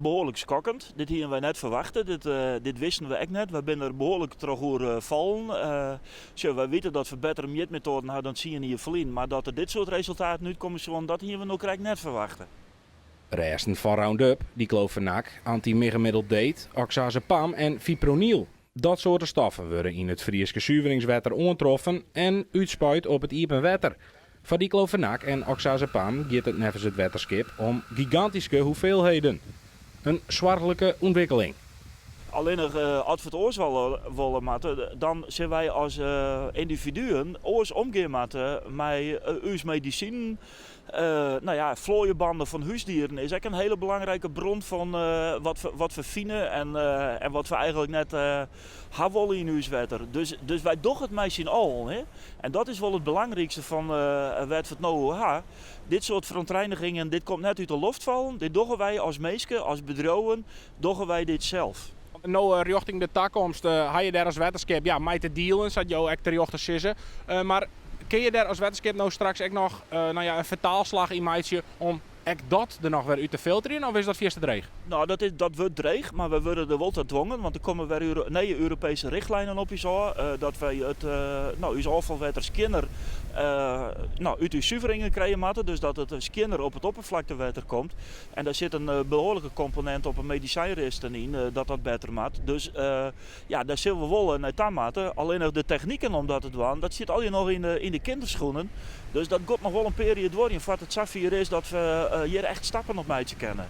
Behoarlik skokkend. Dit hiene wy net ferwachte. Dit, dit wisten we ek net. Wy binne der behoarlik troch oer fallen. Sjoch, wy witte dat we bettere mjitmetoaden ha dan 10 jier ferlyn, mar dat der dit soart resultaten útkomme soene, dat hiene we no krekt net ferwachte. Resten fan Roundup, diclofenac, anti-miggemiddel DEET, oxazepam en fipronil. Dat soarte stoffen wurde yn it Fryske suveringswetter oantroffen en útspuid op it iepen wetter. Foar diclofenac en oxazepam giet it neffens it wetterskip om gigantyske hoefolleden. In soarchlike ûntwikkeling. Allinnich as we it oars wolle moatte, dan sille wy as yndividuen oars omgean moatte mei ús medisinen. No ja, floaiebanden fan húsdieren is ek in hiele belangrike bron fan wat we fine en wat we eigentlik net ha wolle yn ús wetter. Dus wy dogge it mei syn allen. Hè? En dat is wol it belangrykste fan wêr't we it no oer ha. Dit soart ferûntreinigingen, dit komt net út de loft fallen. Dit dogge wy as minsken, as bedriuwen, dogge wy dit sels. No rjochting de takomst, ha je dêr as wetterskip, ja, mei te dealen, sa't jo ek terjochte sizze. Mar kinne je dêr as wetterskip no straks ek noch, no ja, in fertaalslach yn meitsje om ek dat der noch wer út te filterjen, of is dat fierste dreech? No, dat wurdt dreech, mar we wurde der wol ta twongen, want der komme wer nije Europeeske richtlinen op ús ôf, dat wy it, no, ús ôffalwetter skjinner, no, út ús suveringen krije moatte, dus dat it skjinner op it opperflaktewetter komt. En dêr sit in behoarlike komponint op 'e medisynresten yn, dat dat better moat. Dus ja, dêr sille we wol nei ta moatte. Allinnich de techniken om dat te dwaan, dat sit allegear noch yn de kinderschoenen. Dus dat giet noch wol in pear jier duorjen foar't it safier is dat we hjir echt stappen op meitsje kinne.